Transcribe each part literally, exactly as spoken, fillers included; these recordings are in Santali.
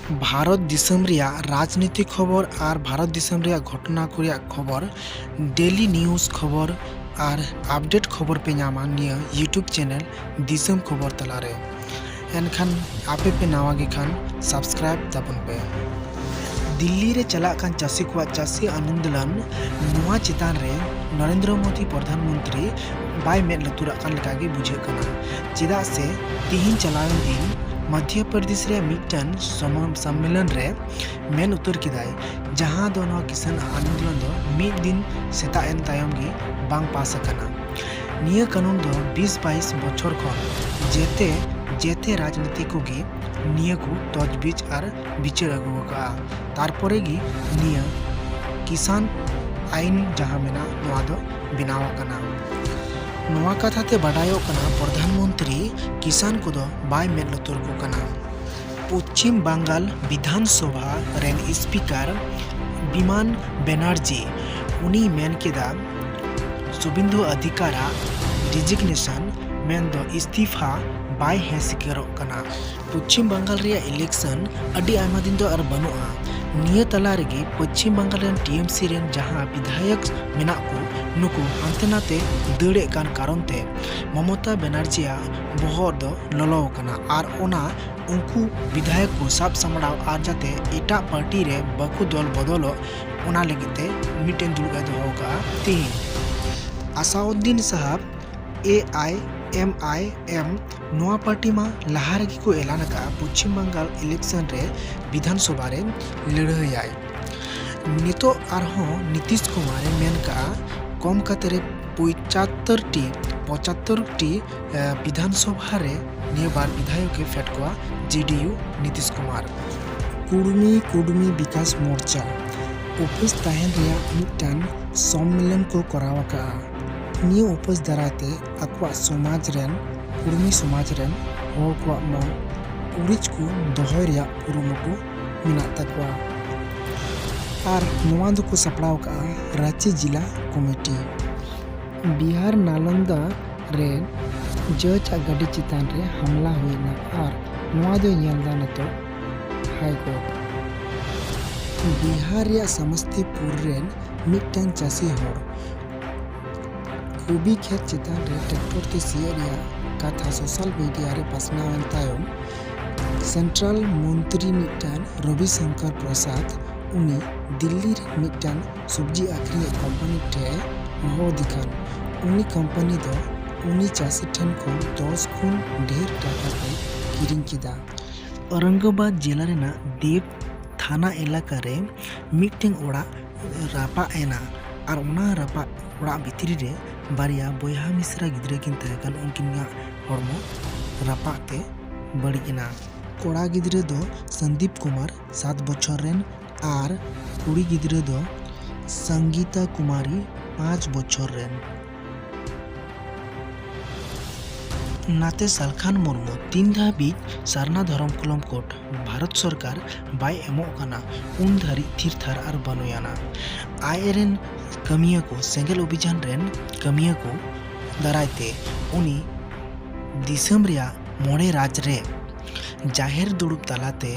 ᱵᱷᱟᱨᱚᱛ ᱫᱤᱥᱚᱢ ᱨᱮᱭᱟᱜ ᱨᱟᱡᱽᱱᱤᱛᱤ ᱠᱷᱚᱵᱚᱨ ᱟᱨ ᱵᱷᱟᱨᱚᱛ ᱫᱤᱥᱚᱢ ᱨᱮᱭᱟᱜ ᱜᱷᱚᱴᱚᱱᱟ ᱠᱚ ᱨᱮᱭᱟᱜ ᱠᱷᱚᱵᱚᱨ, daily news ᱠᱷᱚᱵᱚᱨ ᱟᱨ update ᱠᱷᱚᱵᱚᱨ ᱯᱮ ᱧᱟᱢᱟ ᱱᱤᱭᱟᱹ YouTube channel ᱫᱤᱥᱚᱢ ᱠᱷᱚᱵᱚᱨ ᱛᱟᱞᱟᱨᱮ᱾ ᱮᱱᱠᱷᱟᱱ ᱟᱯᱮ ᱯᱮ ᱱᱟᱣᱟ ᱜᱮ ᱠᱷᱟᱱ subscribe ᱛᱟᱵᱚᱱ ᱯᱮ᱾ ᱫᱤᱞᱞᱤ ᱨᱮ ᱪᱟᱞᱟᱜ ᱠᱟᱱ ᱪᱟᱹᱥᱤ ᱠᱚᱣᱟᱜ ᱪᱟᱹᱥᱤ ᱟᱱᱫᱳᱞᱚᱱ, ᱱᱚᱣᱟ ᱪᱮᱛᱟᱱ ᱨᱮ ᱱᱚᱨᱮᱱᱫᱨᱚ ᱢᱳᱫᱤ ᱯᱨᱚᱫᱷᱟᱱ ᱢᱚᱱᱛᱨᱤ ᱵᱟᱭ ᱢᱮᱫ ᱞᱩᱛᱩᱨᱟᱜ ᱠᱟᱱ ᱞᱮᱠᱟ ᱜᱮ ᱵᱩᱡᱷᱟᱹᱜ ᱠᱟᱱᱟ᱾ ᱪᱮᱫᱟᱜ ᱥᱮ ᱛᱤᱦᱤᱧ ᱪᱟᱞᱟᱣᱮᱱ ᱫᱤᱱ ᱢᱚᱫᱷᱭᱚ ᱯᱨᱚᱫᱮᱥ ᱨᱮᱭᱟᱜ ᱢᱤᱫᱴᱟᱝ ᱥᱚᱢ-, ᱥᱚᱢᱢᱮᱞᱚᱱ ᱨᱮ ᱢᱮᱱ ᱩᱛᱟᱹᱨ ᱠᱮᱫᱟᱭ, ᱡᱟᱦᱟᱸ ᱫᱚ ᱱᱚᱣᱟ ᱠᱤᱥᱟᱱ ᱟᱱᱫᱳᱞᱚᱱ ᱫᱚ ᱢᱤᱫ ᱫᱤᱱ ᱥᱮᱛᱟᱜ ᱮᱱ ᱛᱟᱭᱚᱢ ᱜᱮ ᱵᱟᱝ ᱯᱟᱥ ᱟᱠᱟᱱᱟ᱾ ᱱᱤᱭᱟᱹ ᱠᱟᱹᱱᱩᱱ ᱫᱚ ᱵᱤᱥ ᱵᱟᱭᱤᱥ ᱵᱚᱪᱷᱚᱨ ᱠᱷᱚᱱ ᱡᱮᱛᱮ, ᱡᱮᱛᱮ ᱨᱟᱡᱽᱱᱤᱛᱤ ᱠᱚᱜᱮ ᱱᱤᱭᱟᱹ ᱠᱚ ᱛᱚᱡᱵᱤᱡ ᱟᱨ ᱵᱤᱪᱟᱹᱨ ᱟᱹᱜᱩ ᱟᱠᱟᱫᱼᱟ᱾ ᱛᱟᱨᱯᱚᱨᱮ ᱜᱮ ᱱᱤᱭᱟᱹ ᱠᱤᱥᱟᱱ ᱟᱭᱤᱱ ᱡᱟᱦᱟᱸ ᱢᱮᱱᱟᱜ, ᱱᱚᱣᱟ ᱫᱚ ᱵᱮᱱᱟᱣ ᱟᱠᱟᱱᱟ᱾ ᱱᱚᱣᱟ ᱠᱟᱛᱷᱟ ᱛᱮ ᱵᱟᱰᱟᱭᱚᱜ ᱠᱟᱱᱟ, ᱯᱨᱚᱫᱷᱟᱱ ᱢᱚᱱᱛᱨᱤ ᱠᱤᱥᱟᱱ ᱠᱚᱫᱚ ᱵᱟᱭ ᱢᱮᱫ ᱞᱩᱛᱩᱨ ᱠᱚ ᱠᱟᱱᱟ᱾ ᱯᱚᱪᱷᱤᱢ ᱵᱟᱝᱜᱟᱞ ᱵᱤᱫᱷᱟᱱ ᱥᱚᱵᱷᱟ ᱨᱮᱱ speaker ᱵᱤᱢᱟᱱ ᱵᱮᱱᱟᱨᱡᱤ, ᱩᱱᱤᱭ ᱢᱮᱱ ᱠᱮᱫᱟ, ᱥᱩᱵᱤᱱᱫᱷᱩ ᱚᱫᱷᱤᱠᱟᱨᱟᱜ resignation ᱢᱮᱱᱫᱚ ᱤᱥᱛᱤᱯᱷᱟ ᱵᱟᱭ ᱦᱮᱸ ᱥᱤᱠᱟᱹᱨᱚᱜ ᱠᱟᱱᱟ᱾ ᱯᱚᱪᱷᱤᱢ ᱵᱟᱝᱜᱟᱞ ᱨᱮᱭᱟᱜ election ᱟᱹᱰᱤ ᱟᱭᱢᱟ ᱫᱤᱱ ᱫᱚ ᱟᱨ ᱵᱟᱹᱱᱩᱜᱼᱟ᱾ ᱱᱤᱭᱟᱹ ᱛᱟᱞᱟ ᱨᱮᱜᱮ ᱯᱚᱪᱷᱤᱢ ᱵᱟᱝᱜᱟᱞ ᱨᱮᱱ T M C ᱨᱮᱱ ᱡᱟᱦᱟᱸ ᱵᱤᱫᱷᱟᱭᱚᱠ ᱢᱮᱱᱟᱜ ᱠᱚ, ᱱᱩᱠᱩ ᱦᱟᱱᱛᱮ ᱱᱟᱛᱮ ᱫᱟᱹᱲᱮᱫ ᱠᱟᱱ ᱠᱟᱨᱚᱱ ᱛᱮ ᱢᱚᱢᱚᱛᱟ ᱵᱮᱱᱟᱨᱡᱤᱭᱟᱜ ᱵᱚᱦᱚᱜ ᱫᱚ ᱞᱚᱞᱚ ᱟᱠᱟᱱᱟ ᱟᱨ ᱚᱱᱟ ᱩᱱᱠᱩ ᱵᱤᱫᱷᱟᱭᱚᱠ ᱠᱚ ᱥᱟᱵ ᱥᱟᱢᱵᱲᱟᱣ ᱟᱨ ᱡᱟᱛᱮ ᱮᱴᱟᱜ party ᱨᱮ ᱵᱟᱠᱚ ᱫᱚᱞ ᱵᱚᱫᱚᱞᱚᱜ, ᱚᱱᱟ ᱞᱟᱹᱜᱤᱫ ᱛᱮ ᱢᱤᱫᱴᱮᱱ ᱫᱩᱲᱩᱵ ᱮ ᱫᱚᱦᱚ ᱟᱠᱟᱫᱼᱟ ᱛᱮᱦᱮᱧ᱾ ᱟᱥᱟᱩᱫᱫᱤᱱ ᱥᱟᱦᱟᱵ, A I M I M, ᱱᱚᱣᱟ party ᱢᱟ ᱞᱟᱦᱟ ᱨᱮᱜᱮ ᱠᱚ ᱮᱞᱟᱱ ᱟᱠᱟᱫᱼᱟ ᱯᱚᱪᱷᱤᱢ ᱵᱟᱝᱜᱟᱞ election ᱨᱮ ᱵᱤᱫᱷᱟᱱ ᱥᱚᱵᱷᱟ ᱨᱮ ᱞᱟᱹᱲᱦᱟᱹᱭᱟᱭ᱾ ᱱᱤᱛᱚᱜ ᱟᱨᱦᱚᱸ ᱱᱤᱛᱤᱥ ᱠᱩᱢᱟᱨ ᱮ ᱢᱮᱱ ᱠᱟᱜᱼᱟ, ᱠᱚᱢ ᱠᱟᱛᱮ ᱨᱮ ᱯᱚᱸᱪᱟᱛᱛᱳᱨ ᱴᱤ, ᱯᱚᱸᱪᱟᱛᱛᱳᱨ ᱴᱤ, ᱮ, ᱵᱤᱫᱷᱟᱱ ᱥᱚᱵᱷᱟ ᱨᱮ ᱱᱤᱭᱟᱹ ᱵᱟᱨ ᱵᱤᱫᱷᱟᱭᱚᱠ ᱮ ᱯᱷᱮᱰ ᱠᱚᱣᱟ J D U ᱱᱤᱛᱤᱥ ᱠᱩᱢᱟᱨ᱾ ᱠᱩᱲᱢᱤ ᱠᱩᱰᱢᱤ ᱵᱤᱠᱟᱥ ᱢᱳᱨᱪᱟ ᱩᱯᱟᱹᱥ ᱛᱟᱦᱮᱱ ᱨᱮᱭᱟᱜ ᱢᱤᱫᱴᱟᱝ ᱥᱚᱢᱢᱮᱞᱚᱱ ᱠᱚ ᱠᱚᱨᱟᱣ ᱟᱠᱟᱫᱼᱟ᱾ ᱱᱤᱭᱟᱹ ᱩᱯᱟᱹᱥ ᱫᱟᱨᱟᱭ ᱛᱮ ᱟᱠᱚᱣᱟᱜ ᱥᱚᱢᱟᱡᱽ ᱨᱮᱱ, ᱠᱩᱲᱢᱤ ᱥᱚᱢᱟᱡᱽ ᱨᱮᱱ ᱦᱚᱲ ᱠᱚᱣᱟᱜ ᱢᱚᱱ ᱩᱨᱤᱡ ᱠᱚ ᱫᱚᱦᱚᱭ ᱨᱮᱭᱟᱜ ᱠᱩᱨᱩᱢᱩᱴᱩ ᱢᱮᱱᱟᱜ ᱛᱟᱠᱚᱣᱟ᱾ ᱟᱨ ᱱᱚᱣᱟ ᱫᱚᱠᱚ ᱥᱟᱯᱲᱟᱣ ᱟᱠᱟᱫᱼᱟ ᱨᱟᱸᱪᱤ ᱡᱤᱞᱟ ᱠᱚᱢᱤᱴᱤ᱾ ᱵᱤᱦᱟᱨ ᱱᱟᱞᱚᱱᱫᱟ ᱨᱮ judge ᱟᱜ ᱜᱟᱹᱰᱤ ᱪᱮᱛᱟᱱ ᱨᱮ ᱦᱟᱢᱞᱟ ᱦᱩᱭ ᱮᱱᱟ ᱟᱨ ᱱᱚᱣᱟ ᱫᱚᱭ ᱧᱮᱞ ᱮᱫᱟ ᱱᱤᱛᱚᱜ ᱦᱟᱭ ᱠᱳᱨᱴ᱾ ᱵᱤᱦᱟᱨ ᱨᱮᱭᱟᱜ ᱥᱟᱢᱟᱥᱛᱤᱯᱩᱨ ᱨᱮᱱ ᱢᱤᱫᱴᱟᱝ ᱪᱟᱹᱥᱤ ᱦᱚᱲ ᱠᱚᱵᱤ ᱠᱷᱮᱛ ᱪᱮᱛᱟᱱ ᱨᱮ ᱴᱨᱟᱠᱴᱚᱨ ᱛᱮ ᱥᱤᱭᱳᱜ ᱨᱮᱭᱟᱜ ᱠᱟᱛᱷᱟ ᱥᱳᱥᱟᱞ ᱢᱤᱰᱤᱭᱟ ᱨᱮ ᱯᱟᱥᱱᱟᱣ ᱮᱱ ᱛᱟᱭᱚᱢ, ᱥᱮᱱᱴᱨᱟᱞ ᱢᱚᱱᱛᱨᱤ ᱢᱤᱫᱴᱟᱝ ᱨᱚᱵᱤ ᱥᱚᱝᱠᱚᱨ ᱯᱨᱚᱥᱟᱫᱽ ᱩᱱᱤ ᱫᱤᱞᱞᱤ ᱨᱮᱱ ᱢᱤᱫᱴᱟᱝ ᱥᱚᱵᱽᱡᱤ ᱟᱹᱠᱷᱨᱤᱧ ᱠᱳᱢᱯᱟᱱᱤ ᱴᱷᱮᱱ ᱦᱚᱦᱚ ᱟᱫᱮ ᱠᱷᱟᱱ, ᱩᱱᱤ ᱠᱳᱢᱯᱟᱱᱤ ᱫᱚ ᱩᱱᱤ ᱪᱟᱹᱥᱤ ᱴᱷᱮᱱ ᱠᱷᱚᱱ ᱫᱚᱥ ᱜᱩᱱ ᱰᱷᱮᱨ ᱴᱟᱠᱟ ᱛᱮ ᱠᱤᱨᱤᱧ ᱠᱮᱫᱟ᱾ ᱚᱣᱨᱚᱝᱜᱟᱵᱟᱫᱽ ᱡᱮᱞᱟ ᱨᱮᱱᱟᱜ ᱫᱮᱵᱽ ᱛᱷᱟᱱᱟ ᱮᱞᱟᱠᱟ ᱨᱮ ᱢᱤᱫᱴᱟᱝ ᱚᱲᱟᱜ ᱨᱟᱯᱟᱜ ᱮᱱᱟ ᱟᱨ ᱚᱱᱟ ᱨᱟᱯᱟᱜ ᱚᱲᱟᱜ ᱵᱷᱤᱛᱨᱤ ᱨᱮ ᱵᱟᱨᱭᱟ ᱵᱚᱭᱦᱟ ᱢᱤᱥᱨᱟ ᱜᱤᱫᱽᱨᱟᱹ ᱠᱤᱱ ᱛᱟᱦᱮᱸ ᱠᱟᱱ, ᱩᱱᱠᱤᱱᱟᱜ ᱦᱚᱲᱢᱚ ᱨᱟᱯᱟᱜ ᱛᱮ ᱵᱟᱹᱲᱤᱡ ᱮᱱᱟ᱾ ᱠᱚᱲᱟ ᱜᱤᱫᱽᱨᱟᱹ ᱫᱚ ᱥᱚᱱᱫᱤᱯ ᱠᱩᱢᱟᱨ, ᱥᱟᱛ ᱵᱚᱪᱷᱚᱨ ᱨᱮᱱ, ᱟᱨ ᱠᱩᱲᱤ ᱜᱤᱫᱽᱨᱟᱹ ᱫᱚ ᱥᱚᱝᱜᱤᱛᱟ ᱠᱩᱢᱟᱨᱤ, ᱯᱟᱸᱪ ᱵᱚᱪᱷᱚᱨ ᱨᱮᱱ᱾ ᱱᱟᱛᱮ ᱥᱟᱞᱠᱷᱟᱱ ᱢᱩᱨᱢᱩ ᱛᱤᱱ ᱫᱷᱟᱹᱵᱤᱡ ᱥᱟᱨᱱᱟ ᱫᱷᱚᱨᱚᱢ ᱠᱚᱞᱚᱢ ᱠᱳᱰ ᱵᱷᱟᱨᱚᱛ ᱥᱚᱨᱠᱟᱨ ᱵᱟᱭ ᱮᱢᱚᱜ ᱠᱟᱱᱟ, ᱩᱱ ᱫᱷᱟᱹᱨᱤᱡ ᱛᱷᱤᱨ ᱛᱷᱟᱨ ᱟᱨ ᱵᱟᱹᱱᱩᱭᱟᱱᱟ᱾ ᱟᱡ ᱨᱮᱱ ᱠᱟᱹᱢᱤᱭᱟᱹ ᱠᱚ, ᱥᱮᱸᱜᱮᱞ ᱚᱵᱷᱤᱡᱟᱱ ᱨᱮᱱ ᱠᱟᱹᱢᱤᱭᱟᱹ ᱠᱚ ᱫᱟᱨᱟᱭ ᱛᱮ ᱩᱱᱤ ᱫᱤᱥᱚᱢ ᱨᱮᱭᱟᱜ ᱢᱚᱬᱮ ᱨᱟᱡᱽ ᱨᱮ ᱡᱟᱦᱮᱨ ᱫᱩᱲᱩᱵ ᱛᱟᱞᱟᱛᱮ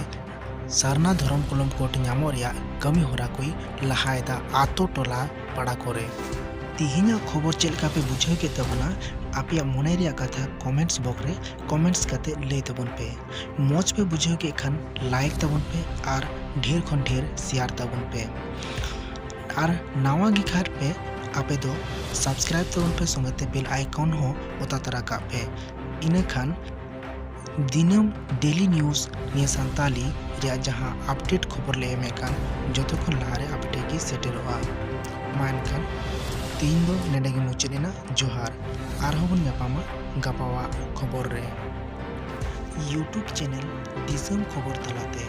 ᱥᱟᱨᱱᱟ ᱫᱷᱚᱨᱚᱢ ᱠᱚᱞᱚᱢ ᱠᱳᱰ ᱧᱟᱢᱚᱜ ᱨᱮᱭᱟᱜ ᱠᱟᱹᱢᱤ ᱦᱚᱨᱟ ᱠᱚᱭ ᱞᱟᱦᱟᱭᱮᱫᱟ, ᱟᱛᱳ ᱴᱚᱞᱟ ᱯᱟᱲᱟ ᱠᱚᱨᱮ᱾ ᱛᱤᱦᱤᱧᱟᱜ ᱠᱷᱚᱵᱚᱨ ᱪᱮᱫ ᱞᱮᱠᱟ ᱯᱮ ᱵᱩᱡᱷᱟᱹᱣ ᱠᱮᱫ ᱛᱟᱵᱚᱱᱟ? ᱟᱯᱮᱭᱟᱜ ᱢᱚᱱᱮ ᱨᱮᱭᱟᱜ ᱠᱟᱛᱷᱟ ᱠᱚᱢᱮᱱᱴᱥ ᱵᱚᱠᱥ ᱨᱮ ᱠᱚᱢᱮᱱᱴᱥ ᱠᱟᱛᱮ ᱞᱟᱹᱭ ᱛᱟᱵᱚᱱ ᱯᱮ᱾ ᱢᱚᱡᱽ ᱯᱮ ᱵᱩᱡᱷᱟᱹᱣ ᱠᱮᱫ ᱠᱷᱟᱱ ᱞᱟᱭᱤᱠ ᱛᱟᱵᱚᱱ ᱯᱮ ᱟᱨ ᱰᱷᱮᱨ ᱠᱷᱚᱱ ᱰᱷᱮᱨ ᱥᱮᱭᱟᱨ ᱛᱟᱵᱚᱱ ᱯᱮ᱾ ᱟᱨ ᱱᱟᱣᱟ ᱜᱮ ᱠᱷᱟᱱ ᱯᱮ, ᱟᱯᱮ ᱫᱚ ᱥᱟᱵᱥᱠᱨᱟᱭᱤᱵ ᱛᱟᱵᱚᱱ ᱯᱮ, ᱥᱚᱸᱜᱮ ᱛᱮ ᱵᱮᱞ ᱟᱭᱠᱚᱱ ᱦᱚᱸ ᱚᱛᱟ ᱛᱚᱨᱟ ᱠᱟᱜ ᱯᱮ᱾ ᱤᱱᱟᱹ ᱠᱷᱟᱱ ᱫᱤᱱᱟᱹᱢ ᱰᱮᱞᱤ ᱱᱤᱭᱩᱡᱽ ᱱᱤᱭᱟᱹ ᱥᱟᱱᱛᱟᱞᱤ ᱨᱮᱭᱟᱜ ᱡᱟᱦᱟᱸ ᱟᱯᱰᱮᱴ ᱠᱷᱚᱵᱚᱨ ᱞᱮ ᱮᱢᱮᱫ ᱠᱟᱱ, ᱡᱚᱛᱚ ᱠᱷᱚᱱ ᱞᱟᱦᱟᱨᱮ ᱟᱯᱮ ᱴᱷᱮᱱ ᱜᱮ ᱥᱮᱴᱮᱨᱚᱜᱼᱟ᱾ ᱢᱟ ᱮᱱᱠᱷᱟᱱ ᱛᱮᱦᱮᱧ ᱫᱚ ᱱᱚᱰᱮ ᱜᱮ ᱢᱩᱪᱟᱹᱫ ᱮᱱᱟ᱾ ᱡᱚᱦᱟᱨ᱾ ᱟᱨᱦᱚᱸ ᱵᱚᱱ ᱧᱟᱯᱟᱢᱟ ᱜᱟᱯᱟᱣᱟᱜ ᱠᱷᱚᱵᱚᱨ ᱨᱮ᱾ YouTube ᱪᱮᱱᱮᱞ ᱫᱤᱥᱚᱢ ᱠᱷᱚᱵᱚᱨ ᱛᱟᱞᱟᱛᱮ᱾